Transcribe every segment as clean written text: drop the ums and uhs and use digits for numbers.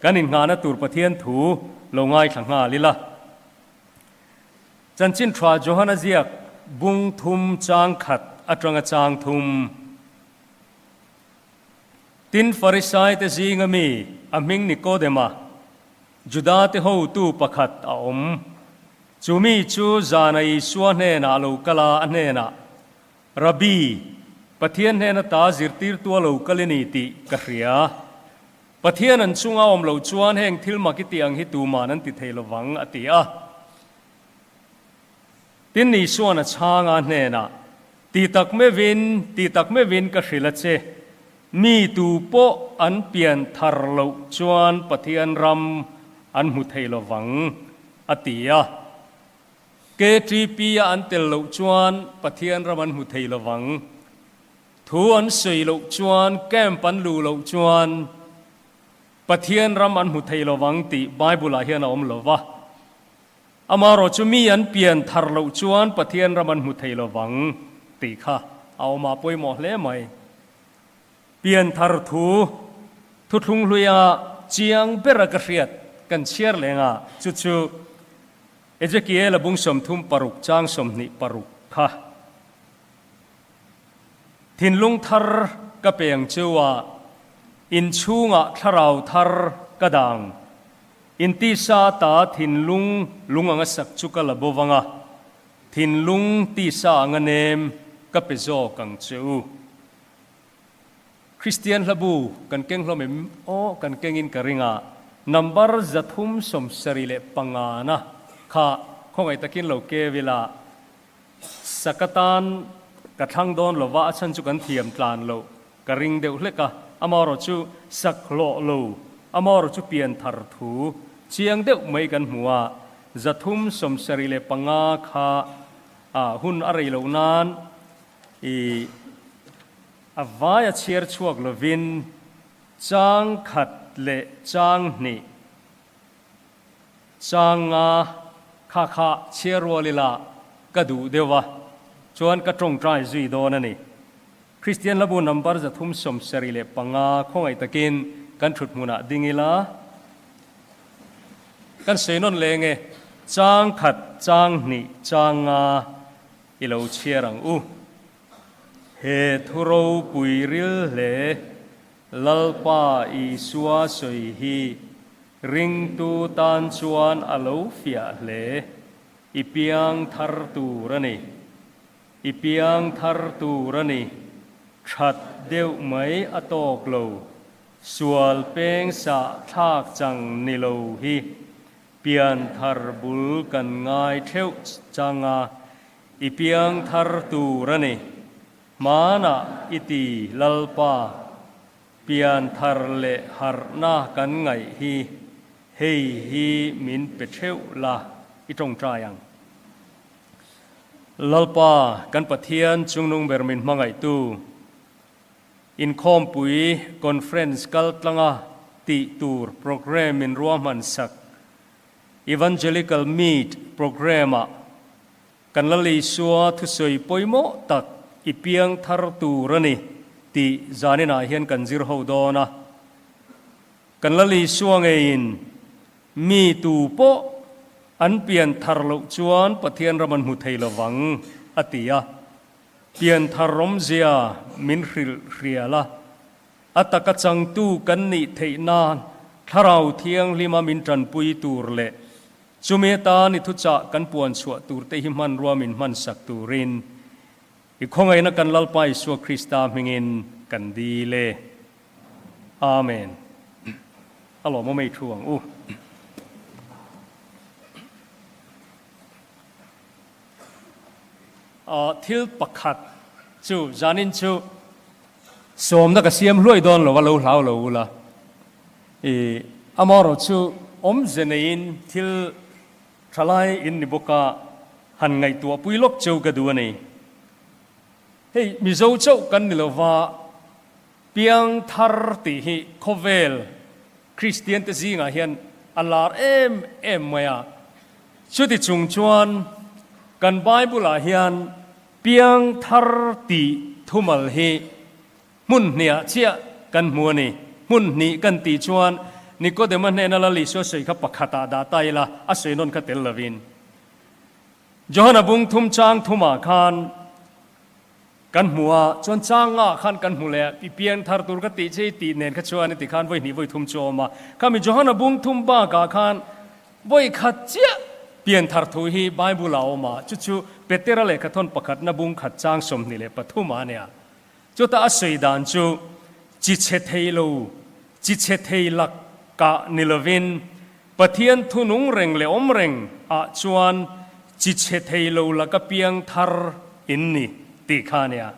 Kan innghahna tur Pathian thu lo ngaithla nghal ila. Chanchin tha Johana ziak bung thum chang khat atanga chang thum. Tin Farisai te zinga mi a hming Nikodema, Juda te hotu pakhat a awm. Chu mi chu zana Isua hnenah lo kal a, a hnenah, Rabbi, Pathian hnena ta zirtirtu a lo kal i ni tih ka hria. Pathian an chunga awm loh chuan heng thil mak i tih ang hi tuman an ti thei lovang, a ti a. Tin, Isuan a chhang a hnenah, Ti tak meuhin, ti tak meuhin ka hrilh a che, mi tu pawh an pian thar loh chuan Pathian ram an hmu thei lovang, a ti a. KTP a an tel loh chuan Pathian ram an hmu thei lovang. Thu an sawi loh chuan, camp an luh loh chuan Pathian ram an hmu thei lovang tih Bible-ah hian a awm lo va. Amaherawh chu mi an pian thar loh chuan Pathian ram an hmu thei lovang tih kha a awm a pawimawh hle mai. Pian thar thu thuthlung hluia chiang bera ka hriat kan chhiar leng a, chu chu Ezekiel-a bung 36 chang 26 kha thinlung thar ka pe ang chu a, inchhungah thlarau thar ka dang, intisa ta thinlung lung anga sak chu ka la bo vang a, thinlung tisa anga nem ka pe zawk ang che u. Kristian hlabu kan keng hlawm em? Aw, kan kengin ka ring a, number 375 na kha khawngaih takin lo keu ila, sak atan ka thlang dawn lo va, a chhan chu kan thiam tlan loh ka ring deuh hlek a, amaherawh chu sak hlawh lo, amaherawh chu pian thar thu chiang deuh mai kan hmu a, 375 kha hun a rei loh nan I a vai a chhiar chhuak lovin chang khat leh chang hnih chang nga kha kha chhiar rual ila ka duh deuh a, chuan ka tawngtai zui dawn a ni. Kristian hlabu number 375 khawngaih takin kan thut hmunah ding ila kan sawi nawn leng e, chang khat chang hnih chang nga I lo chhiar ang u. He thu ropui ril hle Lalpa Isua sawi hi ringtu tan chuan a lo fiah hle. I piang thar tur a ni. I piang thar tur a ni. That deuh mai a tawk lo. Sual peng sah thlak chang ni lo hi Pianthar bul kan ngai theuh chang a, i piangthar tur a ni. Hmanah i ti Lalpa, pianthar leh harhna kan ngaih hi hei hi min pe theuh la, i tawngtai ang. Lalpa, kan Pathian chungnung ber min hmangaihtu, Inkhawmpui conference kal tlanga tih tur programme in ruahman sak Evangelical Meet programme-ah kan la Isua thusawi pawimawh tak i piang thar tur a ni tih zaninah hian kan zir ho dawn a. Kan la Isua ngeiin mi tu pawh an pian thar loh chuan Pathian ram an hmu thei lovang a ti a. Pianthar rawmzia min hrilh hrial a, a taka changtu kan nih theih nan Thlarau Thianghlima min tanpui tur leh chumi atan i thuchah kan puan chhuah turte hi hmanrua min hmansak turin i khawngaihna kan Lalpa Isua Krista hmingin kan dil e. Amen. A lawmawm ei thu ang u. Thil pakhat chu zanin chu sawmna ka siam hluai dawn lo a, lo hlau lo ula. I amaherawh chu awmze neiin thil tha lai in ni bawk a, han ngaihtuah pui lawk cheu ka duh a ni. Hei Mizo chauh kan ni lova, piangthar tih hi khawvel Kristian te zingah hian a lar em em mai a. Chuti chung chuan kan Bible-ah hian piang thar tih thumal hi hmun hniah chiah kan hmu a ni. Hmun hnih kan tih chuan Nikodema hnena Lal Isua sawi kha pakhatah dah ta ila, a sawi nawn kha tel lovin. Johana bung thum chang thumah khan kan hmu a, chuan changah khan kan hmu leh a, i piang thar tur ka tih che i tih nen kha chuan i ti khan vawi hnih vawi thum chu a awm a. Khami Johana bung thum bakah khan vawi khat chiah pian thar thu hi Bible ah a awm a, chu chu Petera lehkhathawn pakhatna bung khat chang 23 ah a nia. Chutah a sawi dan chu chi chhe thei lo, chi chhe thei lak kah ni lovin Pathian thu nung reng leh awm reng ah chuan chi chhe thei lo laka piang thar in ni tih kha a nia.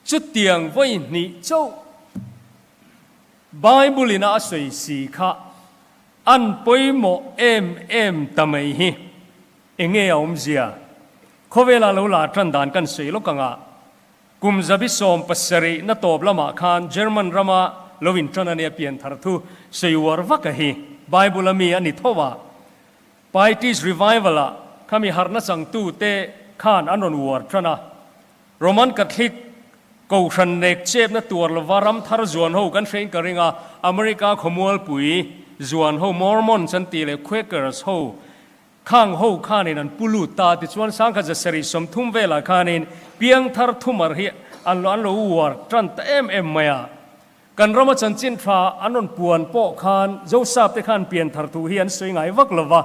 Chutiang vawi hnih chauh Bible in a a sawi si kha an pawimawh em em ta mai hi enge a awmzia? Khawvela lo la tan dan kan sawi lawk anga kum zabi 70 na tawp lamah khan German rama lo intan a nia pian thar thu sawi uar vak a hi Bible a mi a ni tho a. Pietist Revival ah khami harhna changtu te khan an rawn uar tan a. Roman Catholic kohhran nek chepna tuar lova ram thar zuan ho kan hrein ka ring a, America khawmualpui zuan ho Mormons an tih leh Quakers ho Khang ho khanin an pu lut ta tichuan 1730 velah khanin piangthar thumar hi an an lo uar tan ta em em mai a. Kan rama chanchin tha an rawn puan pawh khan Zosap te khan pianthar thu hi an sawi ngai vak lo va.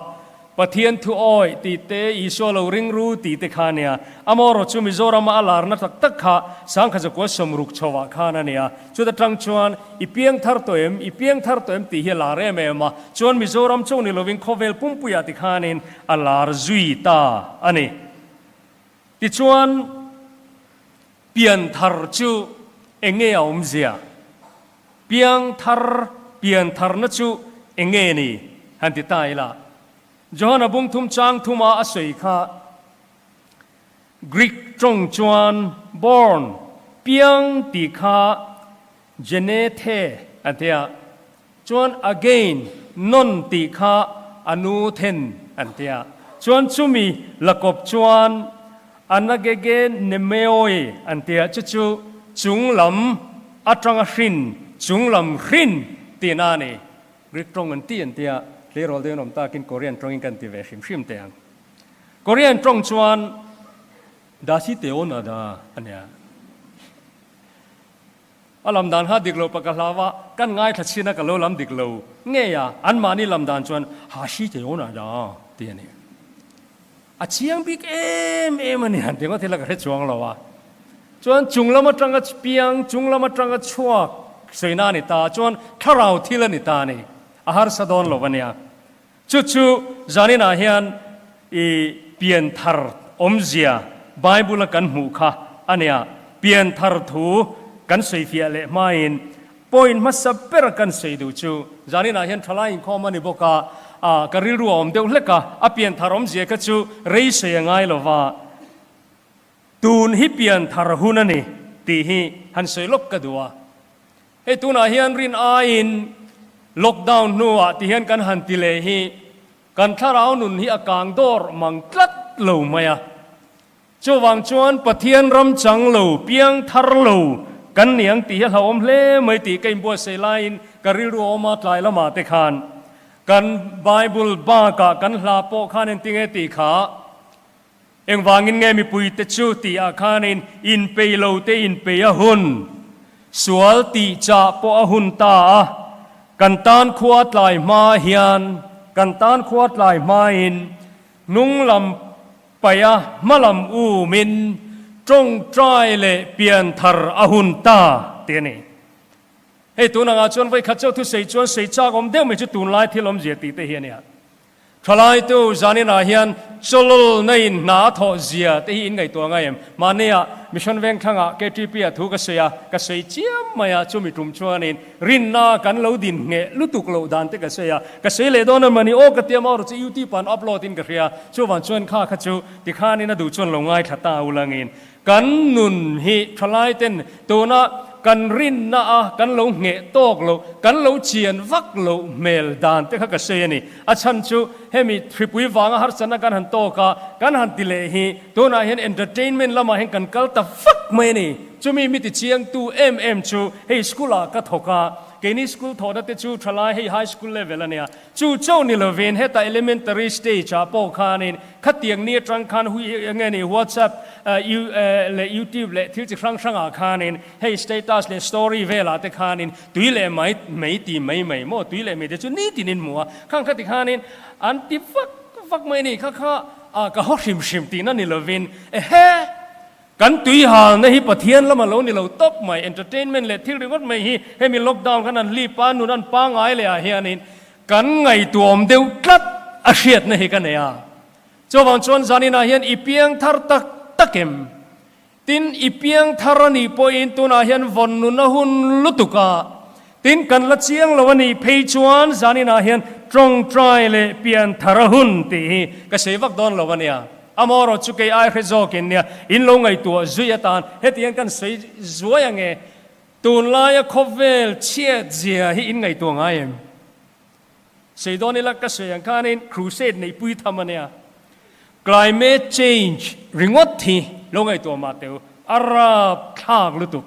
Pathian thu awi tih te, Isua lo ring ru tih te kha a nia. Amaherawh chu Mizorama a larna tak tak kha 1960 chhoah khan a nia. Chuta tang chuan i piangthar tawh em, i piangthar tawh em tih hi a lar em em a. Chuan Mizoram chauh ni lovin khawvel pumpuiah tikhanin a lar zui ta a ni. Tichuan pianthar chu eng nge a awmzia? Piangthar, piantharna chu eng nge ni? Han ti ta ila. Johana bungthum chang thuma a sawi kha Greek tawng chuan born, piang tih kha genethe an ti a. Chuan again non tih kha a nu then an ti a. Chuan chumi lakawp chuan anagege nemeoi an ti a, chu chu chung lam atanga hrin, chung lam hrin tihna a ni. Greek tawng an ti an ti a, tleirawl deuhin awm takin Korean tawngin kan ti ve hrim hrim teh ang. Korean tawng chuan dasi teon ada a nia. A lam dan kha dik lo pa ka hlau a, kan ngaithla chhin a ka lo lam dik lo ngei a, anmahni lam dan chuan ha hri te awn ah da ti a ni. A chiang bik em em a ni han ti ngawt hi la ka hre chuang lo a. Chuan chung lam atanga piang, chung lam atanga chhuak sawina a ni ta, chuan thlarau thil a ni ta a ni. A harsa dawn lo a nia. Chu chu zaninah hian i pianthar awmzia Bible a kan hmuh kha a nia. Pianthar thu kan sawifiah leh hmain point hmasa bera kan sawi duh chu zaninah hian thalai inkhawm a ni bawk a, ka rilru a awm deuh hlek a, a pianthar awmzia kha chu rei sawi a ngai lo va, tun hi pianthar hun a ni tih hi han sawi lawk ka duh a. Hei tunah hian rin aiin lockdown hnuah ti hian kan han ti leh hi kan thlarau nun hi a kang dawr mang tlat lo mai a. Chuvang chuan Pathian ram chang lo, piang thar lo kan ni ang tih hi a hlauhawm hle mai tih ka inbuatsaih laiin ka rilru a awm a, tlai lamah te khan kan Bible bakah kan hla pawh khan engtinge tih kha Engvangin nge mipuite chu tih ah khanin inpei lo te inpei a hun, sual tih chah pawh a hun ta a, kan tan khua tlai hma hian kan tan khua tlai hmain hnung lam paih a hma lam umin tawngtai leh pianthar a hun ta tih a ni. Hei tun angah chuan vawikhat chauh thusei chuan sei chak awm deuh mai chu tunlai thil awmzia tih te hi a nia. Thalaitu zaninah hian chawlawlna in hna a thawh zia te hi in ngaihtuah ngai em? Mahnia Mission Vengthlangah KTP ah thu ka sawi a, ka sawi chiam mai a, chumi tum chuanin rinna kan lo din ngheh lutuk loh dan te ka sawi a, ka sawi leh dawn emawni aw ka tia maw rawh chu YouTube ah an upload in ka hria, chuvang chuan kha kha chu tikhanin a duh chuan lo ngaithla ta ulangin Kan nun hi thalaiten tuna kan rinna a kan lo ngheh tawk loh, kan lo chian vak loh hmel dan te kha ka sawi a ni. A chhan chu hemi hripui vanga harsatna kan han tawk a, kan han ti leh hi tunah hian entertainment lamah hian kan kal ta vak mai a ni. Chumi mi ti chiangtu em em chu hei school ah ka thawk a. Keini school thawhna te chu thalai hei high school level a nia. Chu chauh ni lovin heta elementary stage ah pawh khanin khatiang ni atang khan hui nge ni WhatsApp leh YouTube leh thil chi hrang hrang ah khanin hei status leh story velah te khanin tui leh mai mai ti mai mai maw tui leh mai te chu nitin in hmu a khang khati khanin an ti vak vak mai a ni kha kha ka haw hrim hrim tihna ni lovin ehe Kan tui halna hi Pathian lam a lo ni lo tawp mai. Entertainment leh thil ringawt mai hi hemi lockdown khan an hlip a, nun an pangai leh ah hianin kan ngaihtuahawm deuh tlat a hriatna hi ka nei a. Chuvang chuan zaninah hian i piang thar tak tak em? Tin, i piang thar a nih pawhin tunah hian vawn nuna hun lutuk a. Tin, kan la chiang lo a nih phei chuan zaninah hian tawngtai leh pian thar a hun tih hi ka sei vak dawn lo a nia. Amaherawh chu kei ai hre zawkin nia in lo ngaihtuah zui atan hetiang kan sawi zuai ange, tunlaia khawvel chhiat zia hi in ngaihtuah ngai em? Sawi dawn ila ka sawi ang khanin crusade neihpui tham a nia. Climate change ringawt hi lo ngaihtuah mah teh u, a rapthlak lutuk.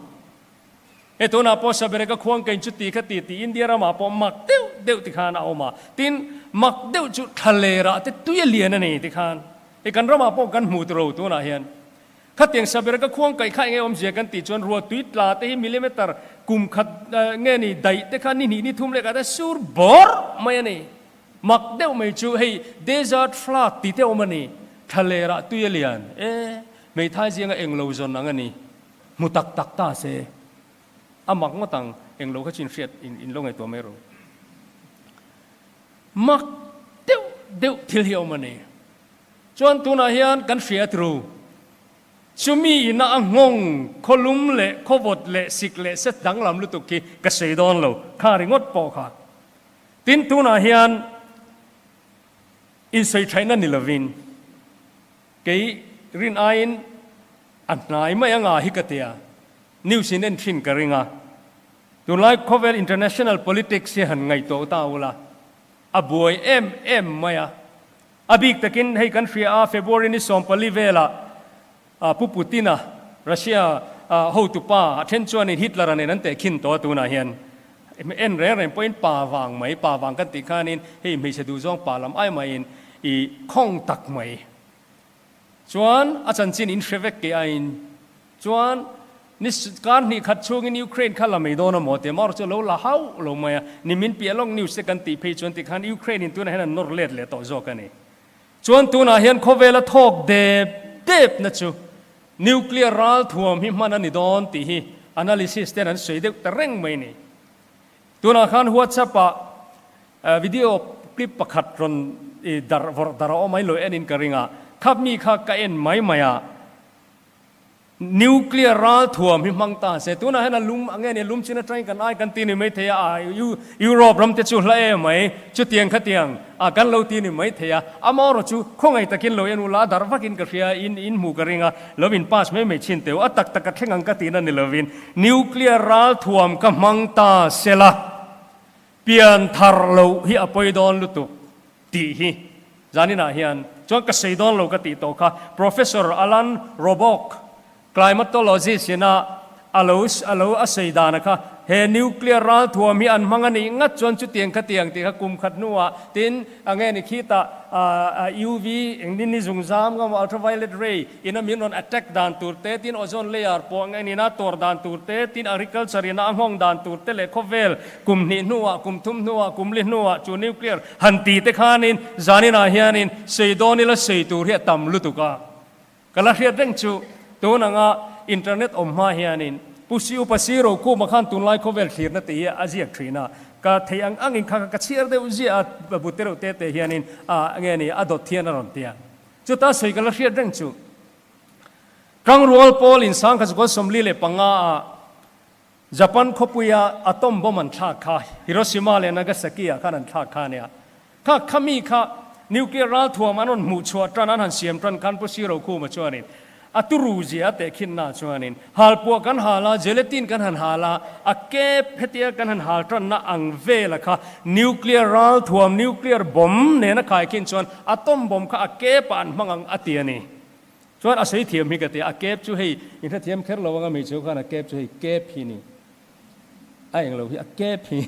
He tunah pawh Sabereka khuang kein chu ti kha ti ti India ramah pawh mak deuh deuh ti khan a awm a. Tin, mak deuh chu thlalerah te tui a lian a ni ti khan. Hei kan ramah pawh kan hmu tiro tunah hian. Khatiang Sabereka khuang kaih kha enge awmzia kan tih chuan ruah tui tla te hi millimeter kum khat nge ni daih te kha ni hnih ni thum leh kha te sur bawrh mai a ni. Mak deuh mai chu hei desert flood ti te awm a ni. Thlalerah tui a lian e, hmeithai zinga englo zawn ang a ni. Hmu tak tak ta se, a mak ngawt ang, englo kha chu in hriat in lo ngaihtuah mai ru. Mak deuh deuh thil hi a awm a ni. Chuan tunah hian kan hriat ru, chumi ina a nghawng khawlum leh khawvawt leh sik leh set danglam lutuk khi ka sawi dawn lo, kha ringawt pawh kha. Tin, tunah hian insawi thaihna ni lovin kei rin aiin A hnai mai anga hi ka tia, news in en thin ka ring a. Tunlai khawvel international politics hi han ngaihtuah ta ula, a buai em em mai a. A bik takin hei kan hria a, February ni 14 velah Pu Putin-a, Russia hotupa, a then chuanin Hitler-a nen an tehkhin tawh a tunah hian. En reng reng pawhin pa vang mai, pa vang kan tih khanin hei hmeichhe duhzawng pa lam ai maiin i khawng tak mai. Chuan a chanchin in hre vek ke aiin chuan ni kar hnih khat chhungin Ukraine kha la mai dawn a maw tih amaherawh chu lo la hauh lo mai a, nimin piah lawk news te kan tih phei chuan tikhan Ukraine in tunah hian an nawr let leh tawh zawk a ni. Chuan tunah hian khawvela thawk dep dep na chu nuclear ral thuam hi hman a ni dawn tih hi analysis ten an sawi deuh ta reng mai ni. Tunah khan WhatsApp ah video clip pakhat rawn i darh vawrh darh a awm a, i lo en in ka ring a, khap mi kha ka en mai mai a, nuclear ral thuam hi hmang ta se, tunah hian a lum ang nge ni, lum chin atangin kan ai kan ti ni mai thei a, Europe ram te chu hla em mai, chutiang khatiang a kan lo ti ni mai thei a, amaherawh chu khawngaih takin lo en ula, a darh vakin ka hria, in in hmuh ka ring a, lo in pass mai mai chhin teu, a tak tak a thleng ang ka tihna ni lovin, Nuclear ral thuam ka hmang ta sela, pian thar loh hi a pawi dawn lutuk tih hi zaninah hian chuan ka sawi dawn lo ka tih tawh kha. Professor Alan Robock, climatologist ina a lo a lo a sawi dana kha he nuclear ral thuam hi an hmang a nih ngat chuan chutiang khatiang tih kha kum khat hnuah tin a nge ni khitah UV engtin ni zungzam nga maw ultraviolet ray Ina min rawn attack dan tur te, tin ozone layer pawh ang engin a tawr dan tur te, tin agriculture ina a nghawng dan tur te leh khawvel kum hnih hnuah, kum thum hnuah, kum li hnuah chu nuclear han ti te khanin zaninah hianin sei dawn ila sei tur hi a tam lutuk a. Ka la hriat reng chu tun anga internet awm hma hianin Pu Si Upa Si Rokhuma khan tunlai khawvel thlirna tih hi a ziak thin a, ka theih ang angin kha ka chhiar deuh ziah a, bu te reuh te te hianin a nge ni a dawt hian a rawn ti a. Chuta sawi ka la hriat reng chu Tangrual pawl in 1945 ah Japan khawpuia atom bomb an thlak kha Hiroshima leh Nagasaki ah khan an thlak kha ania. Kha khami kha nuclear ralthuam an rawn hmuh chhuah tan an han siam tan khan Pu Sirokhuma chuanin A turu zia a tehkhin na chuanin halpuah kan hal a, gelatin kan han hal a, a kep hetia kan han hal tanna ang vela kha nuclear ralthuam, nuclear bomb nena khaikhin chuan atom bomb kha a kepah an hmang ang a ti a ni. Chuan a sawi thiam hi ka ti a, a kep chu hei in hrethiam kher lo anga hmeichhe ho khan a kep chu hei kep hi ni. A englo hi a cap hi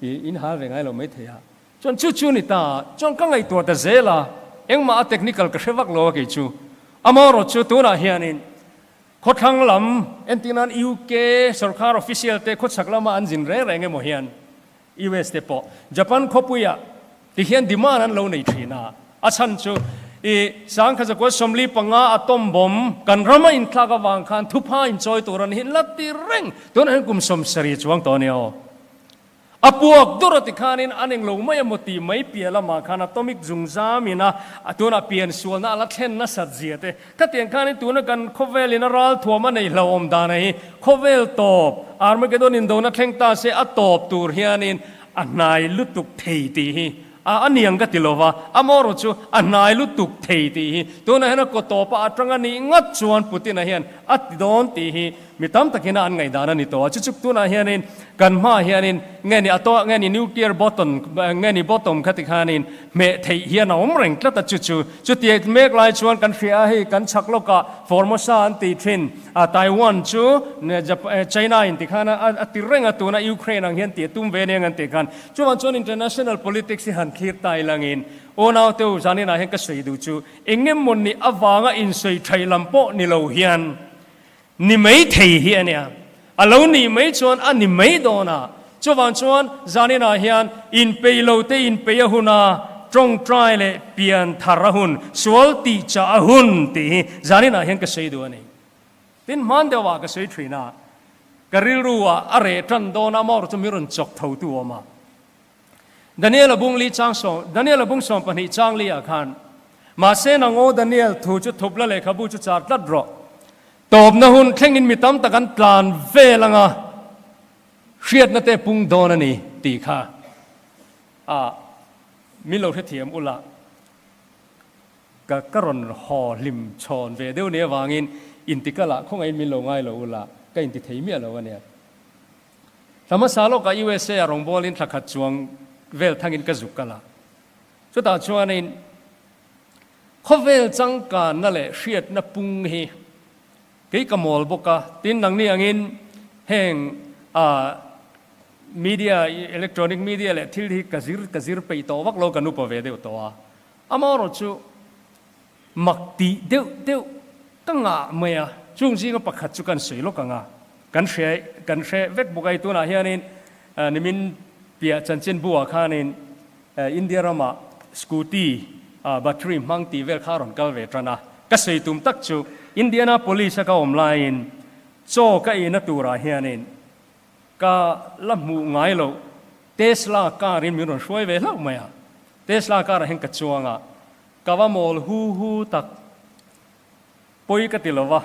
i in hal ve ngai lo maithei a. Chuan chu chu ni ta, chuan ka ngaihtuah ta zel a, engmah a technical ka hre vak lo a kei chu. Amaherawh chu tunah hianin khawthlang lam, entir nan UK sorkar official te khawchhak lama an zin reng reng emaw hian US te pawh Japan khawpuiah ti hian demand an lo nei thin a, a chhan chu i sangkha zakua 45 atom bomb kan rama inthlak avang khan thupha inchawi tur an hin la ti reng, tunah hian kum 70 chuang tawh a nia aw. A puak dur a ti khanin an englo mai emaw tih mai piah lamah khan atomic zungzam ina tunah pian sualna a la thlen nasat zia te khatiang khanin tuna kan khawvel in a ral thuam a nei hlauhawm dan a hi khawvel tawp Armageddon indona thleng ta se a tawp tur hianin a hnai lutuk thei tih hi A a niang ka ti lo va, a mawrawh chu a hnai lutuk thei tih hi tunah hian a kaw tawpa atang a nih ngawt chuan Putin-a hian a ti dawn tih hi mi tam takin a an ngaihdan a ni tawh a. Chu chuk tunah hianin kan hmaah hianin nge ni a tawh nge ni nuclear button nge ni bottom kha ti khanin hmeh theih hian a awm reng tlat a chu chu chutia mek lai chuan kan hria a hei kan chhak lawkah Formosa an tih thin a Taiwan chu China in ti khan a ti reng a tuna Ukraine ang hian tih a tum ve aniang an tih khan Chuvang chuan international politics hi han thlir ta ilangin unaute u zaninah hian ka sawi duh chu eng emaw ni avanga insawi thai lam pawh ni lo hian ni mai thei hi a nia. A lo nih mai chuan a ni mai dawn a. Chuvang chuan zaninah hian inpeih lo te inpeih a hun a, tawngtai leh pian thar a hun, sual tih chah a hun tih hi zaninah hian ka sawi duh a ni. Tin, hman deuhah ka sawi thin a, ka rilru ah a reh tan dawn a, amaherawh chu mi rawn chawk tho tu awm a. Daniel-a bung li chang sawm, Daniel-a bung 12 chang li ah khan, Mahse nang aw Daniel, thu chu thup la lehkhabu chu char tlat rawh. Tawpna hun thlengin mi tam tak an tlan vel anga hriatna te pung dawn a ni tih kha a min lo hrethiam ula. Ka ka rawn haw hlim chhawn ve deuh nia vangin intikal ah khawngaihin min lo ngai lo ula ka inti thei miah lo ania. Thla hmasa lawkah USA ah rawngbawlin thla khat chuang vel thangin ka zuk kal a. Chutah chuanin khawvel changkanna leh hriatna pung hi Kei ka mawl bawk a, tin nangni angin heng ah media, electronic media leh thil hi ka zir ka zir peih tawh vak lo, kan upa ve deuh tawh a. Amaherawh chu mak tih deuh deuh ka ngah mai a, chung zinga pakhat chu kan sawi lawk ang a, kan hre kan hre vek bawk a, hei tunah hianin nimin piah chanchinbu ah khanin India ramah scooty battery hmang tih vel kha a rawn kal ve tan a, ka sawi tum tak chu Indianapolis a ka awm laiin chaw ka eina turah hianin ka la hmuh ngai loh Tesla car in min rawn hruai ve hlauh mai a, Tesla car ah hian ka chuang a, ka va mawl hu hu tak pawi ka ti lo va,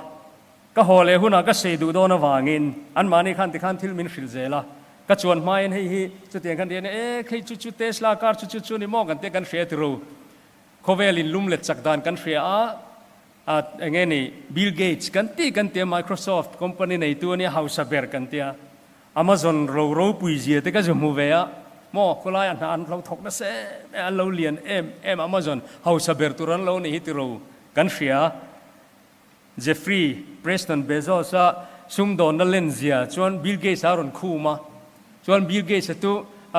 ka haw leh hunah ka sei duh dawn avangin anmahni khan tikhan thil min hrilh zel a, ka chuan hmain hei hi chutiang khan ti a e khei chu chu Tesla car chu chu chu ni maw kan tia kan hria tiro, khawvel in lum let chak dan kan hria a, a eng nge ni Bill Gates kan tih kan tia Microsoft company neitu a nia hausa ber kan tia. Amazon ro ropui zia te ka zu hmu ve a, maw khawlai ah hna an lo thawk nasa em em, an lo lian em em Amazon hausa ber tur an lo nih hi tiro kan hria. Jeffrey Preston Bezos a sumdawnna len zia chuan Bill Gates a rawn khum a, chuan Bill Gates a tu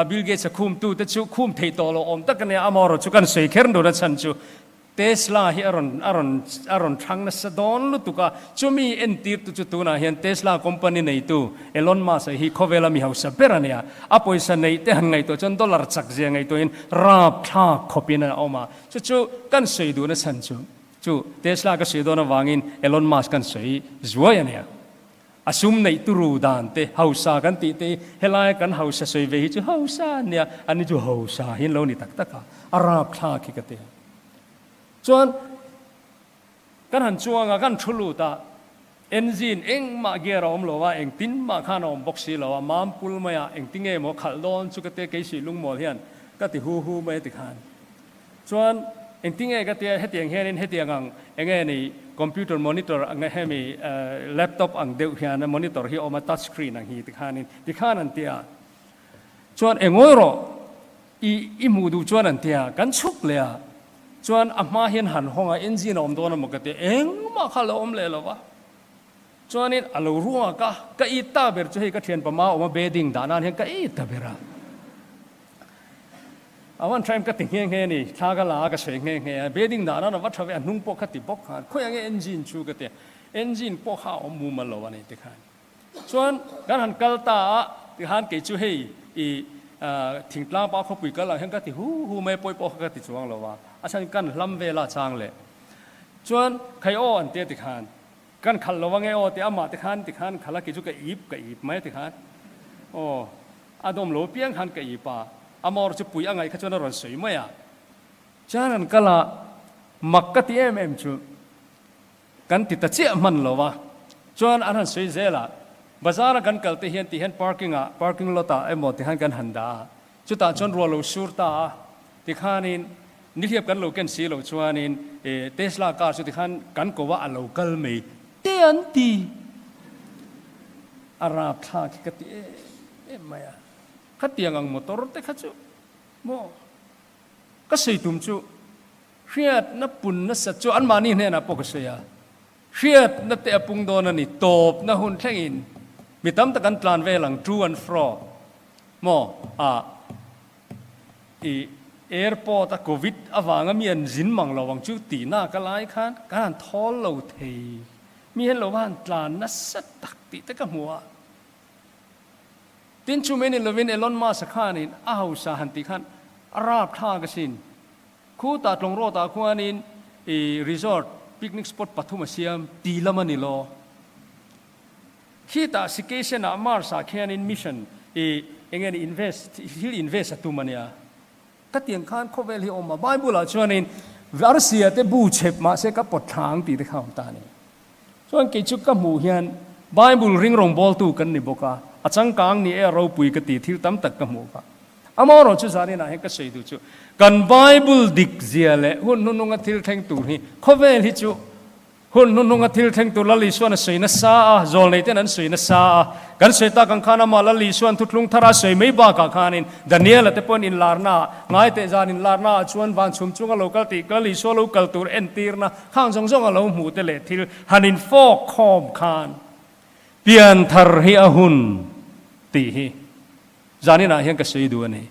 Bill Gates a khum tu te chu khum theih tawh lo awm tak a nia, amaherawhchu kan sawi kher dun a chhan chu Tesla hi a rawn a rawn a rawn thang nasa dawn lutuk a, chumi entirtu chu tunah hian Tesla company neitu Elon Musk hi khawvela mi hausa ber a nia. A pawisa neih te han ngaihtuah chuan dollar chak zia ngaihtuahin rap thlak khawpin a awm a, chu chu kan sawi duhna chhan chu chu Tesla ka sawi dawn avangin Elon Musk kan sawi zuai a nia. A sum neih turu dan te, hausa kan tih te hi helaia kan hausa sawi ve hi chu hausa an nia, ani chu hausa hi an lo ni tak tak a, a rap thlak hi ka ti a. Chuan kan han chuang a, kan thu lut a, engine engmah gear a awm lo a, engtin mah khan a awm bawk si lo a, mam pul mai a, engtin nge maw khalh dawn chu ka tia keisih lungmawl hian ka ti hu hu mai a ti khan. Chuan engtin nge ka tia hetiang hianin hetiang ang enge ni computer monitor ang hemi laptop ang deuh hian monitor hi a awm a touch screen ang hi tikhanin tikhan an tia. Chuan engawi rawh I i hmuh duh chuan an tia, kan chhuk leh a, chuan a hma hian han hawng a, engine a awm dawn a maw ka tia, engmah kha a lo awm leh lo va. Chuanin a lo ruak a, ka it ta ber chu hei ka thianpa ma awm a bedding dah nan hian ka it ta ber a. A van tha em ka ti nghe nghe a ni, thla ka la a ka sawi nghe nghe a, bedding dah nan a va tha ve a, hnung pawh kha ti bawk khan khawiah nge engine chu ka ti a, engine pawh kha a awm mumal lo a ni tikhan. Chuan kan han kal ta a, tikhan kei chu hei i thingtlang pa khawpui kal ang hian ka ti hu hu mai a, pawi pawh kha ka ti chuang lo a, a chhan kan hlam vela chang leh chuan khai aw an tia tikhan Kan khalh lo ange aw ti amah te khan ti khan khalh a kei chu ka ip ka ip mai ti khan aw a dawm lo piang khan ka ip a amawr chu pui a ngaih kha chuan a rawn sawi mai a chuan an kal a mak ka ti em em chu kan ti ta chiah hman lo a chuan an han sawi zel a bazar a kan kal te hian ti hian parking ah parking lot ah emaw ti khan kan han dah a Chutah chuan ruah lo sur ta a, tikhanin nihliap kan lo ken si loh chuanin Tesla car chu tikhan kan ko a, a lo kal mai te an ti. A rapthlak hi ka ti em em mai a, khatiang ang motor te kha chu maw ka sawi tum chu hriatna pun nasa chu anmahni hnenah pawh ka sawi a, hriatna te a pung dawn a ni, tawpna hun thlengin mi tam tak an tlan vel ang to and fro. Maw a i airport a covid avanga mi an zin mang lo ang chu tihna ka lai khan kan han thawl lo thei mi hian lo va han tlan nasa tak tih te ka hmu a. Tin chu mai ni lovin Elon Musk a khanin a hausa han tih khan a rapthlak asin. Khutah tlawng rawtah khuanin i resort picnic spot pathum a siam ti lam a ni lo. Khitah Sikation ah Mars ah khianin mission i enge ni invest thil invest a tum ania. Ka tiang khan khawvel hi a awm a, Bible ah chuanin Arsia te bu chhep mahse ka pawt thla ang tih te kha a awm ta a ni. Chuan kei chu ka hmuh hian Bible ring rawngbawltu kan ni bawk a, a changkang ni e a ropui ka ti thil tam tak ka hmuh kha. Amaherawh chu zanin ah hian ka sawi duh chu kan Bible dik zia leh hun hnuhnunga thil thleng tur hi khawvel hi chu Hun hnuhnunga thil thleng tur Lal Isuan a sawi nasa a, zawlnei ten an sawi nasa a. Kan sawi tak ang khan amah Lal Isuan thuthlung thara a sawi mai bakah khanin Daniela te pawhin inlarna ah, ngaiteh zan inlarna ah chuan van chhum chunga lo kal tih Lal Isua lo kal tur entirna khang zawng zawng a lo hmuh te leh thil han infawk khawm khan pianthar hi a hun tih hi zaninah hian ka sawi duh a ni.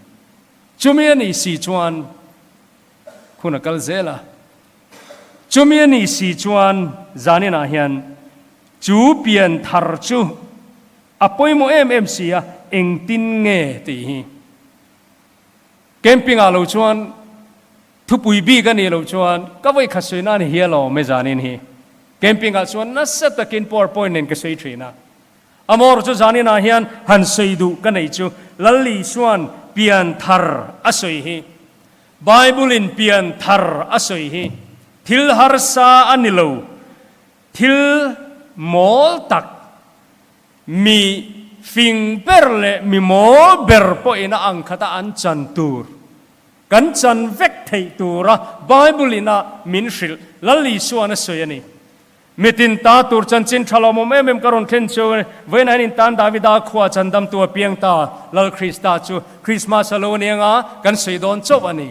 Chumi a nih si chuan hun a kal zel a. Chumi a nih si chuan zaninah hian chu pian thar chu a pawimawh em em si a, engtin nge tih hi. Camping ah lo chuan thupui bik a nih loh chuan ka vawi khat sawi nan hi alawm e zanin hi. Camping ah chuan nasa takin powerpoint nen ka sawi thin a. Amawr chu zaninah hian han sawi duh ka neih chu Lal Isuan pian thar a sawi hi. Bible-in pian thar a sawi hi thil harsa a ni lo, thil mawl tak, mi fing ber leh mi mawl ber pawhin a ang khata an chan tur, kan chan vek theih tura Bible-in a min hrilh Lal Isuan a sawi a ni. Mitin ta tur chanchin tha lawmawm em em ka rawn thlen chu vawiin hian in tan Davida khua chandamtu a piang ta Lal Krista chu Krismas a lo aniang a, kan sawi dawn chauh a ni.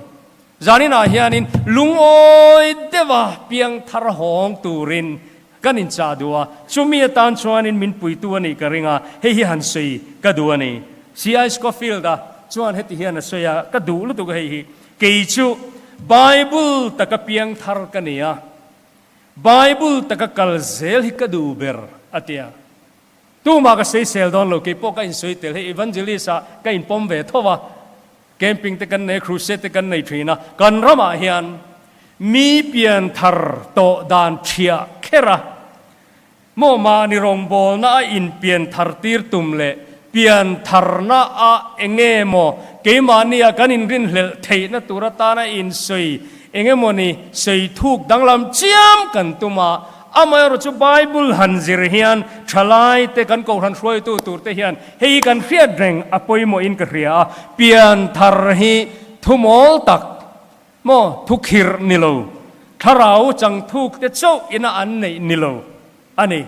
Zaninah hianin lungawi deuha piang thar hawng turin kan inchah duh a, chumi atan chuanin min puitu a nih ka ring a, hei hi han sawi ka duh a ni. C.I. Scofield-a chuan heti hian a sawi a, ka duh lutuk a hei hi, Kei chu Bible taka piang thar ka ni a, Bible taka kal zel hi ka duh ber a ti a. Tumah ka sawisel dawn lo, keipawh ka insawi tel hei evangelist ah ka inpawm ve tho a, camping te kan nei, crusade te kan nei thin a, kan ramah hian mi pian thar tawh dan thiah kher a, maw mahni rawngbawlna a inpian thar tir tum leh pian tharna a enge maw keimahni a kan inrinhlelh theihna tur atana insawi enge maw ni sawi thuk danglam chiam kan tum a, amaherawh chu Bible han zir hian thalai te kan kohhran hruaitu tur te hian hei hi kan hriat reng a pawimawhin ka hria a, pian thar hi thumawl tak maw thukhirh ni lo, thlarau changthuk te chauh ina an neih ni lo. A ni.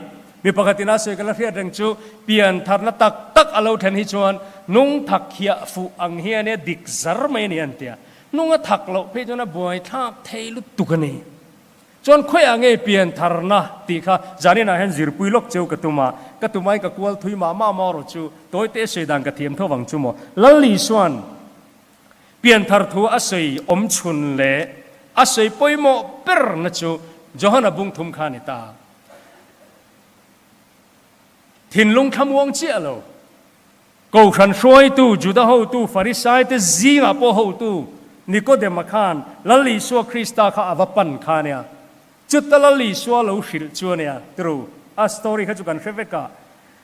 Mi pakhatin a sawi ka la hriat reng chu pian tharna tak tak a lo then hi chuan nung thak hiah fuh ang hian e dik zar mai a ni an ti a. Nung a thak loh phei chuan a buai thlak thei lutuk a ni. Chuan khawiah nge pian tharna tih kha zaninah hian zirpui lawk cheu ka tum a, ka tum aiin ka kual thui mah mah maw rawh chu tawite sawi dan ka thiam tho vang chu maw. Lal Isua'n pian thar thu a sawi awm chhun leh a sawi pawimawh berna chu Johana bung thum kha a ni ta. Thinlung thlamuang chiah lo. Kohhran hruaitu, Juda hotu, Farisaite zingah pawh hotu Nikodema khan Lal Isua Krista kha a va pan kha a nia. Chuta Lal Isua lo hrilh chu a nia. Tru, a story kha chu kan hre vek a.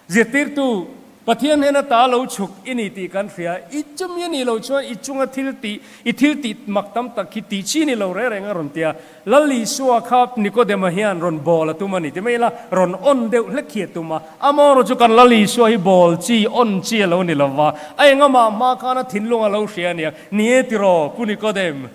Zirtirtu, Pathian hnena ta lo chhuk i ni tih kan hria. I chumi a nih loh chuan i chunga thil tih, i thil tih mak tam tak hi tih chi ni lo reng reng a rawn ti a. Lal Isua kha Nikodema hian rawn bawl a tum a ni ti mai ila, rawn on deuh hlek hi a tum a. Amaherawhchu kan Lal Isua hi bawl chi, on chi a lo ni lo va, a engamah hma khan a thinlung a lo hria a nia. Ni e tiraw, Pu Nikodem?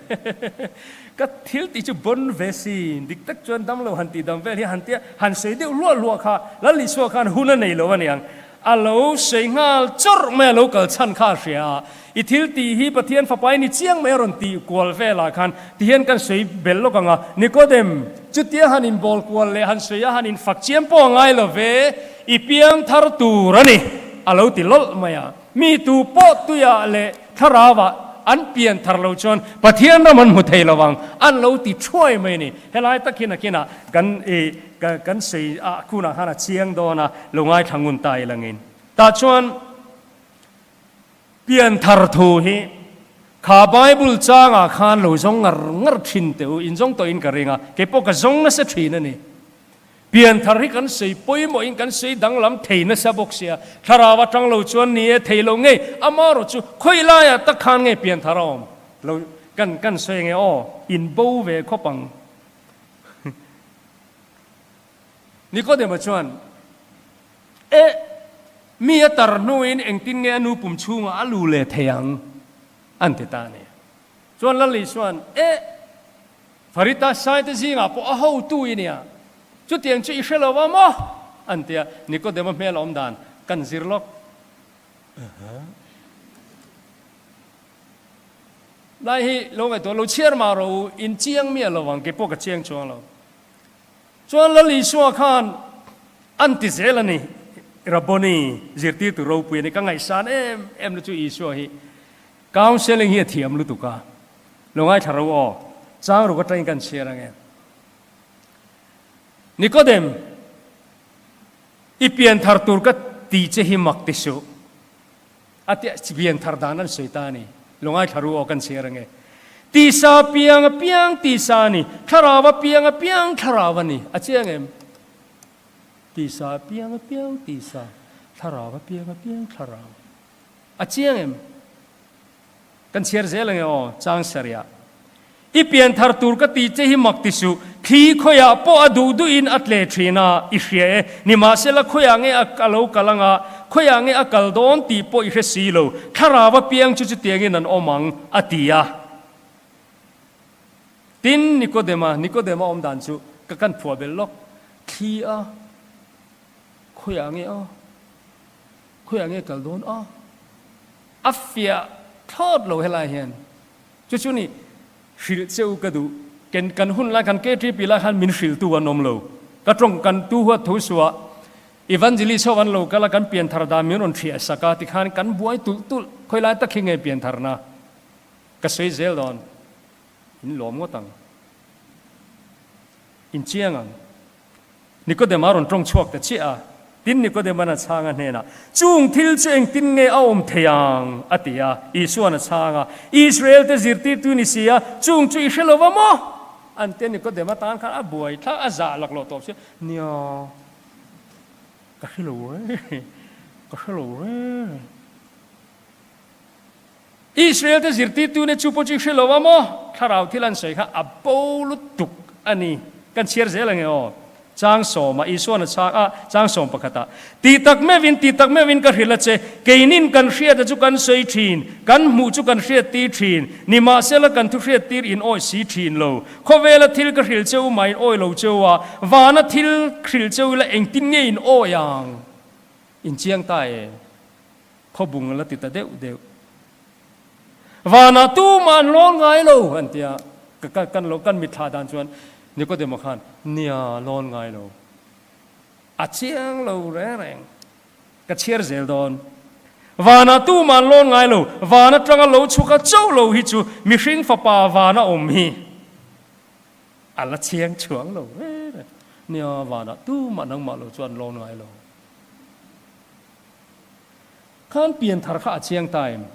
Ka thil tih chu bon ve si, dik tak chuan damlo han tih dam vel hi han tia han sawi deuh hluah hluah kha Lal Isua khan hun a nei lo a niang. A lo sawi nghal chawrh mai a lo kal chhan kha a hria a, I thil tih hi Pathian fapa i ni chiang mai a rawn tih kual velah khan tihian kan sawi bel lawk ang a, Nikodem, chutia han inbawl kual leh han sawi a han infak chiam pawh a ngai lo ve, i piang thar tur a ni, a lo ti lawlh mai a. Mi tu pawh tuiah leh thlarauah an pian thar lo chuan Pathian ram an hmu thei lo ang, an lo ti thuai mai a ni. Helai tak hi nakinah kan i kan sawi ah khunah khan a chiang dawn a, lo ngaithla ngun ta ilangin. Tah chuan pian thar thu hi kha Bible changah khan lo zawng ngar ngar thin teh u, inzawng tawhin ka ring a, keipawh ka zawng nasa thin a ni. Pianthar hi kan sawi pawimawhin kan sawi danglam thei nasa bawk sia, thlarau atang lo chuan ni e thei lo ngei, amaherawh chu khawi laiah tak khan nge pianthar a awm lo kan kan sawi nge aw, in bo ve khawp ang. Nikodema chuan, E, mi a tar hnuin engtin nge a nu pum chhungah a lu leh thei ang? an ti ta a ni. Chuan Lal Isua'n, E! Farita saite zingah pawh a hotu i nia, chutiang chu i hre lo va maw? an ti a, Nikodema hmel awm dan kan zir lawk. Lai hi lo ngaihtuah lo chhiar mah rawh u, in chiang miah lo ang, keipawh ka chiang chuang lo. Chuan Lal Isua khan an ti zel a ni, Rabboni, zirtirtu ropui a ni, ka ngaihsan em em na chu Isua hi counselling hi a thiam lutuk a, Lo ngaithla ro aw, chang ruk atangin kan chhiar ange. Nikodem, i pian thar tur ka ti che hi mak ti suh. A tia pian thar dan an sawi ta a ni. Lo ngaithla ro aw kan chhiar ange. Tisa piang a piang tisa a ni, thlarau a piang a piang thlarau a ni. A chiang em? Tisa piang a piang tisa, thlarau a piang a piang thlarau. A chiang em? Kan chhiar zel ange aw, chang sarih. I pian thar tur ka ti che hi mak ti suh, thli khawiah pawh a duh duhin a tle thin a, i hria e. Nimahsela khawiah nge a lo kal anga, khawiah nge a kal dawn tih pawh i hre si lo, thlarau apiang chu chutiangin an awm ang, a ti a. Tin, Nikodema, Nikodema awm dan chu ka kan phuah belh lawk, thli a, khawiah nge a, khawiah nge kal dawn a? A fiah thlawt lo helai hian. Chu chu ni hrilh che u ka duh. Ken kan hun lai kan KTP lai khan min hrilhtu an awm lo. Ka tawng kan tu huat tho suah Evangelist ho an lo kal a kan pianthar dan min rawn thiah sak a tikhan kan buai tulh tulh khawi lai tak hi nge piantharna ka sawi zel dawn in lawm ngawt ang in chiang ang. Nikodema rawn tawng chhuak ta chiah a. Tin, Nikodema'n a chhang a hnenah, Chung thil chu engtin nge a awm thei ang? a ti a. Isua'n a chhang a, Israelte zirtirtu ni si a, chung chu i hre lo va maw? An ti a. Nikodema tan khan a buai thlak, a zah laklawh tawp si a, Nia, ka hre lo re, ka hre lo re. Israelte zirtirtu ne chu pawh chu i hre lo a maw? Thlarau thil an sawi kha a bo lutuk a ni. Kan chhiar zel ange aw. Chang sawma Isua'n a chhang a, chang sawm pakhata, Ti tak meuhin, ti tak meuhin ka hrilh a che, keinin kan hriata chu kan sawi thin, kan hmuh chu kan hriattir thin, nimahsela kan thu hriattir in awi si thin lo. Khawvela thil ka hrilh cheu mah in awi lo cheu a, vana thil hrilh cheu ila engtin nge in awi ang? In chiang ta e. Khawbung a la ti ta deuh deuh. Vanah tumah an lawn ngai lo an ti a, ka kan lo kan mitthla dan chuan. Nikodema khan, Nia, lawn ngai lo. A chiang lo reng reng. Ka chhiar zel dawn. Vanah tumah an lawn ngai lo. Van atanga lo chhuk a chauh lo hi chu mihring fapa vana awm hi a la chiang chhuang lo reng reng. Nia, vanah tumah nangmah lo chu an lawn ngai lo. Khan pianthar kha a chiang ta em?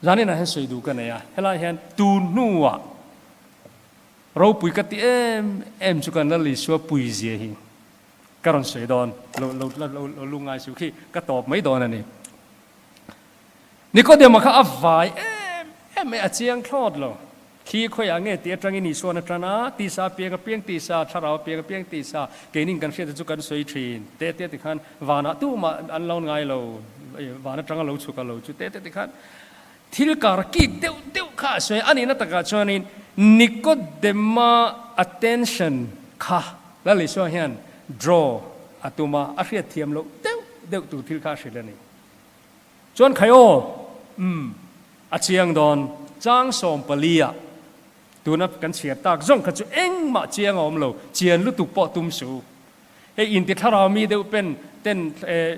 Zaninah hian sawi duh ka nei a, helai hian tun hnuah ropui ka ti em em chu kan Lal Isua pui zia hi ka rawn sawi dawn, lo lo lo lo lungngai suh khi ka tawp mai dawn a ni. Nikodema kha a vai em em mai, a chiang thlawt lo. Thli khawiah nge tih atangin Isuan a tan a, tisa a piang a piang tisa, thlarau a piang a piang tisa, keinin kan hriat te chu kan sawi thin. Te te tikhan vanah tumah an lo ngai lo, van atanga lo chhuk a lo chu te te tikhan thil kar kik deuh deuh kha a sawi a. A nihna takah chuanin Nikodema attention kha Lal Isua hian draw a tum a, a hriatthiam loh deuh deuh tur thil kha a hrilh a ni. Chuan khai aw, umm, a chiang dawn. Chang 14 ah tuna kan chhiar tak zawng kha chu engmah chiang a awm lo, chian lutuk pawh tum suh. Hei inti thlarau mi deuh pen ten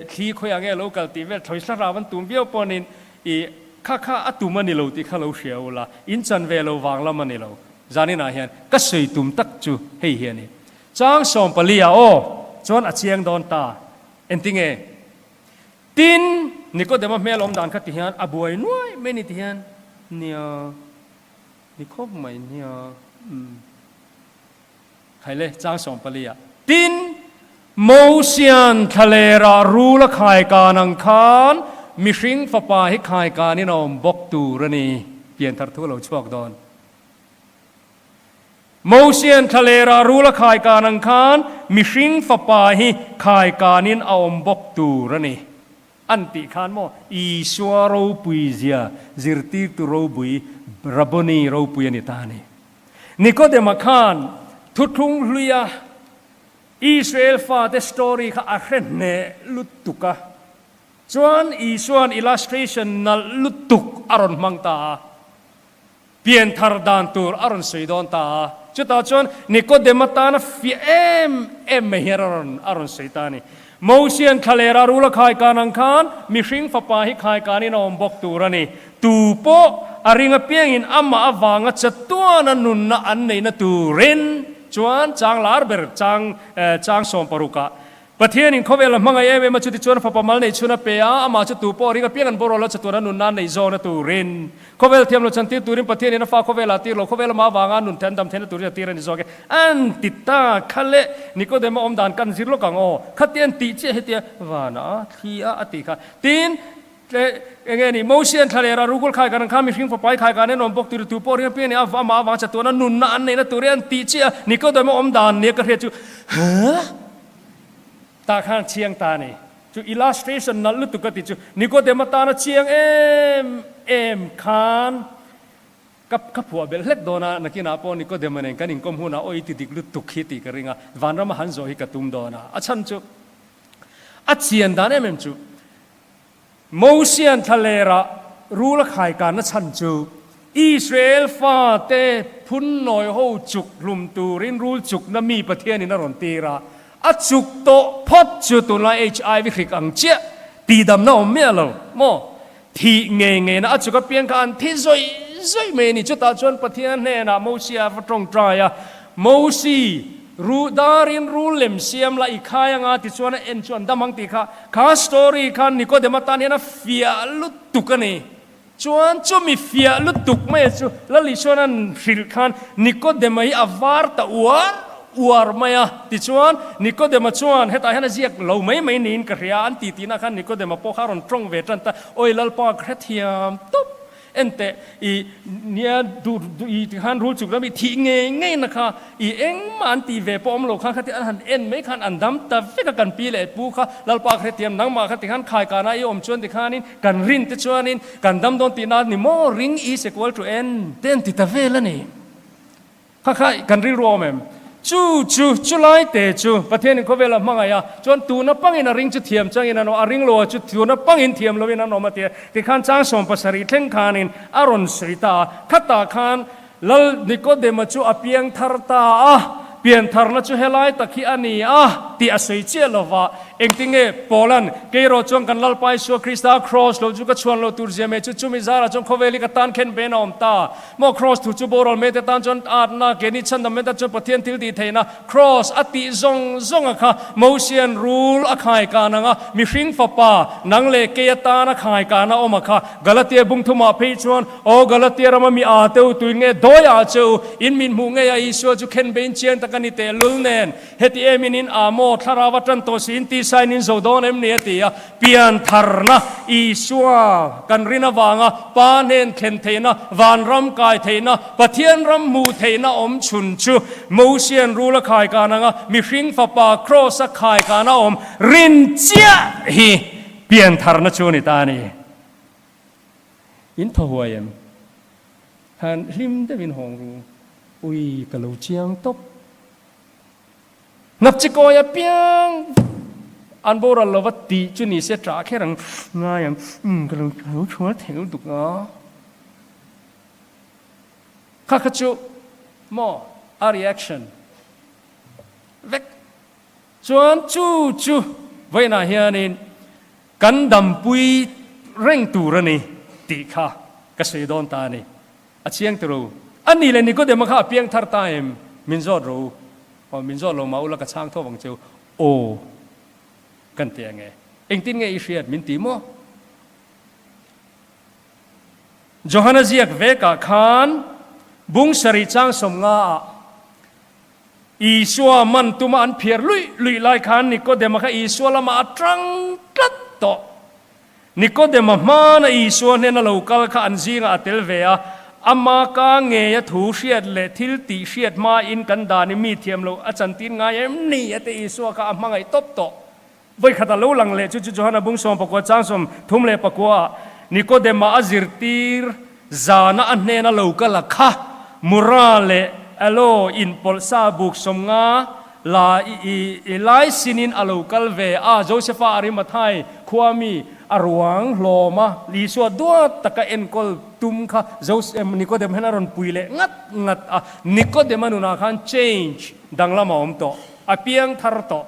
thli khawiah nge lo kal tih vel thlawi thlarau an tum viau pawhin i kha kha a tum a ni lo tih kha lo hria ula, in chan ve lo vang lam a ni lo. Zaninah hian ka sawi tum tak chu hei hi a ni. Chang 14 ah aw, chuan a chiang dawn ta. Entinge? Tin, Nikodema hmel awm dan kha ti hian a buai nuai mai ni ti hian, Nia, ni khawp mai nia, umm. Khaile, chang 14 ah. Tin, Mosian thlalerah rul a khaikan ang khan mihring fapa hi khaikanin a awm bawk tur a ni, pianthar thu a lo chhuak dawn. Mosian thlalera rul a khaikan ang khan mihring fapa hi khaikanin a awm bawk tur a ni. An tih khan maw Isua ropui zia zirtirtu ropui Rabboni ropui a ni ta a ni. Nikodema khan thuthlung hluia Israel fate story kha a hre hneh lutuk a. Chuan Isua'n illustration nalh lutuk a rawn hmang ta a. Pianthar dan tur a rawn sawi dawn ta a, chutah chuan Nikodema tana fiah em em mai hian a rawn a rawn sawi ta a ni. Mosian thlalera rula khaikan ang khan mihring fapa hi khaikanin a awm bawk tur a ni. Tu pawh a ring apiangin amah avanga chatuana nunna an neihna turin chuan chang lar ber chang chang 16 ah Pathianin khawvel a hmangaih em em a, chuti chuan fapa mal neih chhun a pe a, amah chu tu pawh ring apiang an borual a, chatuan a nunna an neih zawna turin. Khawvel thiam lo chan tir turin Pathianin a fa khawvelah a tir lo, khawvel amah avanga nun the an dam theihna turin a tir a ni zawk e. An ti ta kha le, Nikodema awm dan kan zir lawk ang aw, khatia an tih chiah hetia vanah thli a a tih kha. Tin, Tle, enge ni, Mosian thlalera rukul khai kan ang kha mihring fapa i khai kan en awm bawk tur tu pawh ring apiang nih a amah avang chatuan a nunna an neihna tur hi an tih chiah a, Nikodema awm dan nia ka hriat chu huh? Tah khan chiang ta a ni. Chu illustration nalh lutuk ka ti chu Nikodema tana chiang em em khan ka ka phuah belh hlek dawn a, nakinah pawh Nikodema nen kan inkawm hunah aw i ti dik lutuk hi tih ka ring a, vanrama han zawh hi ka tum dawn a, a chhan chu a chian dan em em chu Mosian thlalera rul a khaikanna chhan chu Israel fate phunnawi ho chuk hlum turin rul chukna mi Pathianin a rawn tir a, a chuk tawh phawt chu tunlai HIV hrik ang chiah tihdamna awm miah lo maw? Thih ngei ngeina a chuk apiang kha an thi zawih zawih mai a ni. Chutah chuan Pathian hnenah Mosia a va tawngtai a, Mosi, ru darin rul lem siam la i khai anga tichuan a en chu an dam ang tih kha, kha story kha Nikodema tan hian a fiah lutuk a ni. Chuan chumi fiah lutuk mai chu Lal Isuan an hrilh khan Nikodema hi a var ta uar uar mai a. Tichuan Nikodema chuan hetah hian a ziak lo mai mai niin ka hria a, an ti tihna khan Nikodema pawh kha a rawn tawng ve tan ta, Awi Lalpa ka hrethiam tawp. Enteh, i nia duh duh i tikhan rul chuk lam i thih ngei ngei na kha i engmah an tih ve pawh awm lo khan khati an han en mai khan an dam ta vek a kan pi leh pu kha Lalpa kha hrethiam nangmah kha tikhan khaikana i awm chuan tikhanin kan rin te chuanin kan dam dawn tihna ni maw ring i sekual thu en te an ti ta vel a ni. Kha kha kan rilru awm em? Chu chu, chu lai te chu Pathianin khawvela hmangaih a, chuan tuna pangin a ring chu thiam changin an awm, a ring lo a chu tuna pangin thiam loin an awm a tia. Tikhan chang 70 thleng khanin a rawn sawi ta a, khatah khan Lal Nikodema chu a piang thar ta a, piantharna chu helai tak hi a ni a tih a sawi chiah lo va. Engtinge Paula'n, Kei erawh chuan kan Lalpa Isua Krista Kraws lo chu ka chhuan lo tur zia mai chu chumi zarah chuan khawvel hi ka tan khen ben a awm ta. Maw Kraws thu chu boral mete tan chuan atna, keini chhandam mete chuan Pathian thil tih theihna Kraws a tih zawng zawng a kha Mosian rul a khai kan ang a, mihring fapa nang leh kei atan a khai kan a awm a kha. Galatia bung thumah phei chuan, Aw Galatia rama mi aa te u tuin nge dawi ah che u, in min hmuh ngei a Isua chu khen bein chiang tak a ni teh lul nen, heti em in in aa maw, thlarau a tan tawh si in tisa in in zo dawn em ni a ti a, piantharna Isua kan rin avanga Pa hnen thlen theihna, vanram kai theihna, Pathian ram hmuh theihna awm chhun chu Mosian rul a khai kan anga mihring fapa Kraws a khai kan a awm rin chiah hi piantharna chu a ni ta a ni. In thaw huai em? Han hlim deuhin hawng ru. Ui, ka lo chiang tawp. Hnap chi kawi apiang an boral lova tih chu ni se ṭah kher ang ngai ang. Umm, ka lo ka lo chhual thei lutuk a. Kha kha chu maw a reaction vek. Chuan chu chu vawiinah hianin Kan dampui reng tur a ni tih kha ka sawi dawn ta a ni. A chiang ti ro. A ni leh Nikodema kha a piang thar ta em? Min zawt ro. Aw, min zawt lo mah ula ka chhang thawp ang cheu. Aw, kan ti ang e. Engtin nge i hriat min ti maw? Johana ziak vekah khan bung sarih chang 50 ah Isua man tuma an phiar luih luih lai khan Nikodema kha Isua lamah a tang tlat tawh. Nikodema hmana Isua hnena lo kal kha an zingah a tel ve a, ama ka ngeia thu hriat leh thil tih hriat hmain kan dan i mi thiam loh a chantir ngai em ni? a ti Isua kha a hmangaih tawp tawh. Vawikhat a lo lang leh chu chu Johana bung 14 chang 39 ah Nikodema a zirtir zana a hnena lo kal a kha Mura leh Aloe inpawlh sa buk 50 la i lai sinin a lo kal ve a Josefa Arimathai khua mi a ruang hlawm a Isua duat taka enkawl tum kha Nikodem hian a rawn pui leh ngat ngat a Nikodema nunah khan change danglam a awm tawh a piang thar tawh.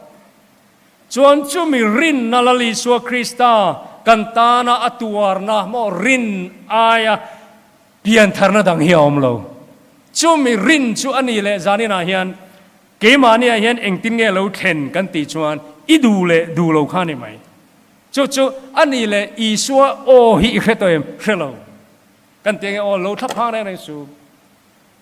Chuan chumi rinna Lal Isua Krista kan tana a tuarna maw rin aia piantharna dang hi a awm lo. Chumi rin chu a ni leh zaninah hian keimahniah hian engtin nge lo thlen kan tih chuan i duh leh duh lo kha a ni mai. Chu chu a ni leh Isua aw hi i hre tawh em? Hre lo. Kan ti ange aw lo thla phang reng reng su.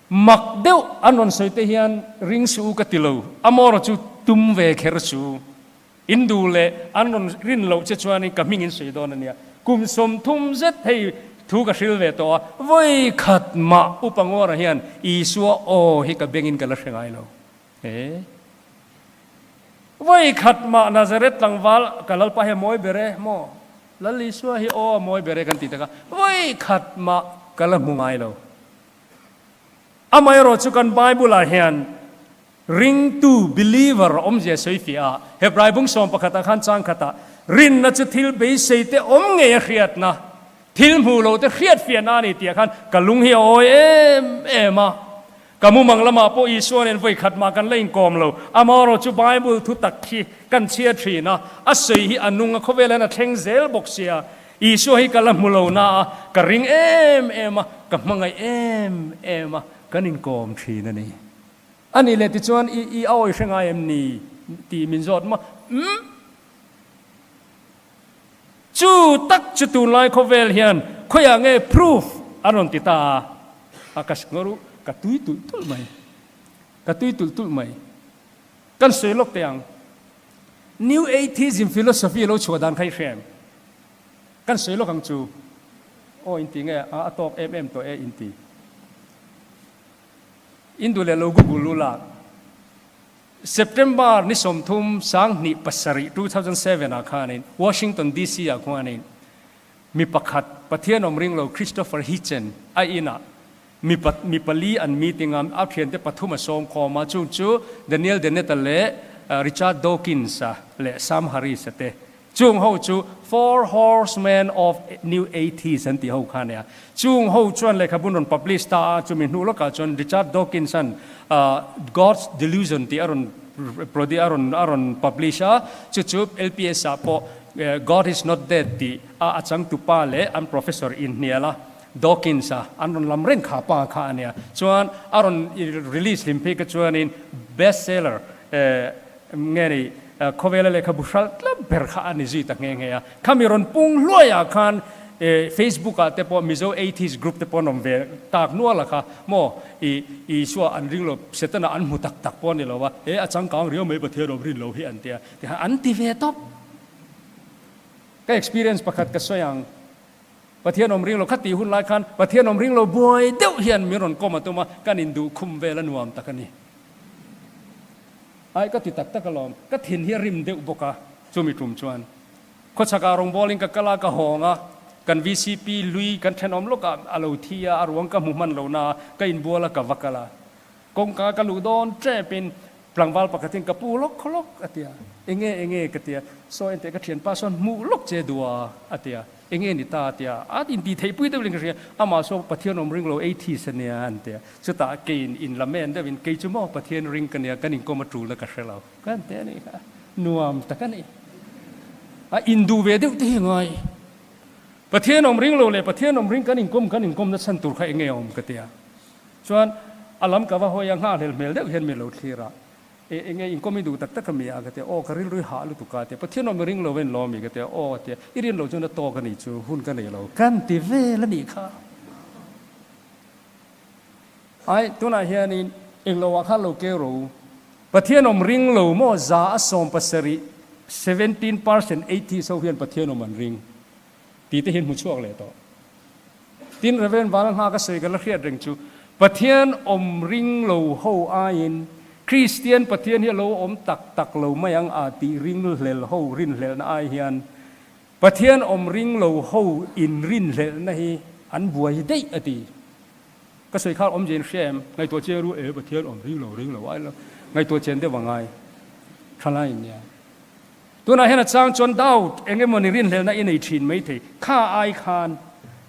Mak deuh an rawn sawi te hian ring suh u ka ti lo, amaw erawh chu tum ve kher su. In duh leh an rawn rin loh che chuanin ka hming in sawi dawn a nia. Kum 30 zet hei thu ka hril ve tawh a, vawi khat mah Upa Ngawra hian Isua aw hi ka bengin ka la hre ngai lo. He. Vawi khat mah Nazareth tlangval ka Lalpa hi a mawi ber e maw? Lal Isua hi aw a mawi ber e kan ti tak a, vawi khat mah ka la hmu ngai lo. Amaherawh chu kan Bible-ah hian ringtu, believer, awmzia sawi fiah a, Hebrai bung 11 ah khan chang khatah, Rinna chu thil beisei te awm ngei a hriatna, thil hmuh loh te hriat fiahna a ni tih ah khan ka lung hi a awi em em a. Ka mumang lamah pawh Isua nen vawi khat mah kan la inkawm lo. Amaherawh chu Bible thu tak hi kan chhiar thin a, a sawi hi a nung a, khawvel hian a thleng zel bawk sia. Isua hi ka la hmu lo na a, ka ring em em a, ka hmangaih em em a, kan inkawm thin a ni. A nih leh tichuan i i a awi hre ngai em ni tih min zawt maw? Umm! Chu tak chu tunlai khawvel hian khawiah nge proof an rawn ti ta a, a ka ngawr u, ka tui tulh tulh mai, ka tui tulh tulh mai. Kan sawi lawk teh ang. New Atheism philosophy lo chhuah dan kha i hria em? Kan sawi lawk ang chu. Aw inti nge a a tawk em em tawh e inti. In duh leh lo Google u la. September ni 30 2007, 2007 ah khanin Washington DC ah khuanin mi pakhat Pathian awm ring lo Christopher Hitchen a inah Mi mi pali an meeting a, a thiante pathum a sawm khawm a, chung chu Daniel Dennett-a leh Richard Dawkins-a leh Sam Harris-a te. Chung ho chu Four Horsemen of New Atheist an tih ho kha a nia. Chung ho chuan lehkhabun rawn publish ta a, chumi hnu lawkah chuan Richard Dawkins-a'n God's Delusion tih a rawn prodi a rawn a rawn publish a, chu chu LPS-ah pawh God is not dead tih a a changtupa leh an professor inhnial a, Dawkins-a an rawn lam reng kha pa kha a nia. Chuan a rawn release hlim phei kha chuanin best seller nge ni khawvela lehkhabu hralh tlap ber kha a ni zui ta nghe nghe a. Khami rawn pung hluaiah khan Facebook-ah te pawh Mizo Atheist group te pawh an awm ve tak nual a kha maw i Isua an ring lo Setana an hmu tak tak pawh a ni lo a, e a changkang riau mai Pathian awm rin lo hi an ti a, tikhan an ti ve tawp. Ka experience pakhat ka sawi ang. Pathian awm ring lo kha tih hun lai khan Pathian awm ring lo buai deuh hian min rawn kawm a tum a, kan induh khum vel a nuam tak a ni. Ai ka ti tak tak alawm, ka thin hi a rim deuh bawk a, chumi tum chuan khawchhakah rawngbawlin ka kal a, ka hawng a, kan vcp lui kan thenawm lawkah a lo thi a, a ruang ka hmu hman lo na a, ka inbual a, ka va kal a. Kawngka ka luh dawn tepin tlangval pakhatin ka pu lawk lawk a ti a, enge enge ka ti a, saw enteh ka thianpa sawn hmuh lawk che duh a a ti a, enge ni ta a ti a, a intih theih pui deuhin ka hria, amah saw Pathian awm ring lo atheist a nia an ti a, chutah keiin in la men deuhin kei chu maw Pathian ring ka nia kan inkawm a tulna ka hre lo ka an ti a nih kha, nuam tak a ni. A induh ve deuh te hi ngai. Pathian awm ring lo leh Pathian awm ring kan inkawm kan inkawmna chhan tur kha enge awm ka ti a. Chuan a lam ka va hawi a, nghakhlel hmel deuh hian mi lo thlir a, E, enge inkawm i duh tak tak a mi a? ka ti a, Aw, ka rilru i hah lutuk a, a ti a, Pathian awm i ring lo en lo a mi? ka ti a, Aw, a ti a, I rin loh chuan a tawk a nih chu, hun ka nei lo, kan ti vel a nih kha. Ai, tunah hianin englo ah khan lo keu ro u. Pathian awm ring lo maw 70%, 17% atheist ho hian Pathian awm an ring tih te hian hmu chhuak leh tawh. Tin, Rev. Valnghaka ka sawi ka la hriat reng chu, Pathian awm ring lo ho aiin Kristian Pathian hi a lo awm tak tak lo mai ang a tih ringhlel ho rinhlelhna ai hian Pathian awm ring lo ho in rinhlelhna hi an buai daih a ti. Ka sawi khal awmzia in hria em? Ngaihtuah chiang ru e, Pathian awm ring lo ring lo ai lo ngaihtuah chian deuh a ngai thalai in nia. Tunah hian a chang chuan doubt eng emaw ni rinhlelhna i nei thin maithei. Kha ai khan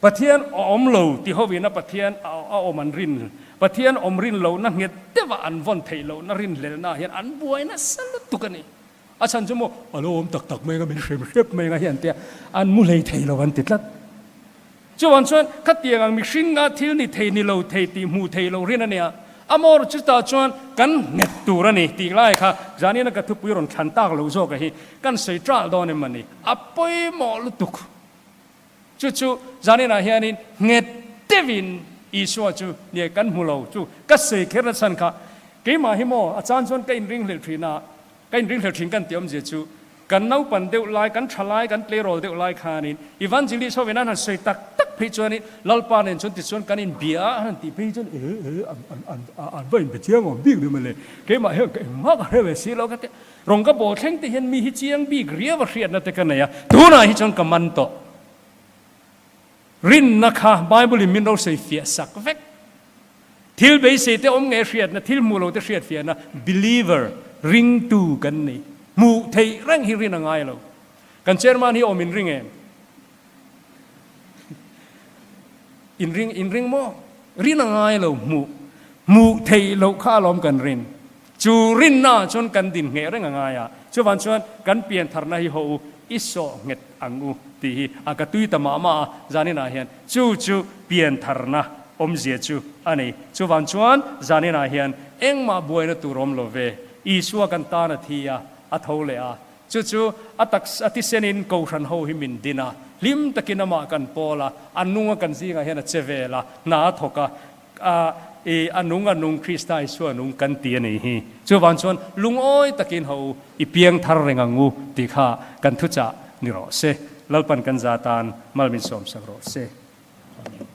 Pathian a awm lo ti hovin a Pathian a awm an rin, Pathian awm rin lohna nghet deuha an vawn theih lohna rinhlelhna ah hian an buai nasa lutuk a ni. A chhan chu maw a lo awm tak tak mai anga min hrem hrep mai anga hi an tia, an mu hlei thei lo an ti tlat. Chuan chuan khatiang ang mihringa thil ni thei ni lo thei tih hmuh theih loh rin a nia. Amawr chutah chuan kan nghet tur a ni tih lai kha zanina ka thupui rawn thlan tak loh zawk a hi kan sawi ṭalh dawn em a ni. A pawimawh lutuk. Chu chu zaninah hianin nghet deuhin Isua chu nia kan hmu lo chu ka sawi kher na chhan kha keimah hi maw a chan chuan ka inringhlelh ṭhin a, Ka inringhlel thin kan tih awmzia chu kan naupan deuh lai, kan tha lai, kan tleirawl deuh lai khanin Evangelist hovin an han sawi tak tak phei chuanin Lalpa nen chuan tichuan kan inbia a, an han tih phei chuan e e an an an an va inbe chiang awm bik ni mawle, keimah hian ka engmah ka hre ve si lo ka ti. Rawng ka bawl thleng te hian mi hi chiang bik riau a hriatna te ka nei a, tunah hi chuan ka man tawh. Rinna kha Bible in min lo sawi fiah sak vek. Thil beisei te awm nge hriatna, thil hmuh lo te hriat fiahna, believer, ringtu kan ni. Hmuh theih reng hi rin a ngai lo. Kan chairman hi awm in ring em? In ring, in ring maw? Rin a ngai lo, hmuh, hmuh theih loh kha alawm kan rin. Chu rinna ah chuan kan din ngheh reng a ngai a, chuvang chuan kan piantharna hi haw u, i sawh nghet ang u tih hi a ka tui ta mah mah a, zaninah hian chu chu piantharna awmzia chu a ni. Chuvang chuan zaninah hian engmah buaina tur awm lo ve, Isua kan tan a thi a, a tho leh a, chu chu a taksa tisenin Kohhran ho hi min din a, hlim takin amah kan pawl a, a nunga kan zingah hian a che vel a, hna a thawk a, A i a nung a nung Krista Isua nung kan ti a nih hi. Chuvang chuan lungawi takin ho u i piang thar reng ang u tih kha kan thuchah ni rawh se. Lalpan kan za tan mal min sawmsak rawh se. Amen.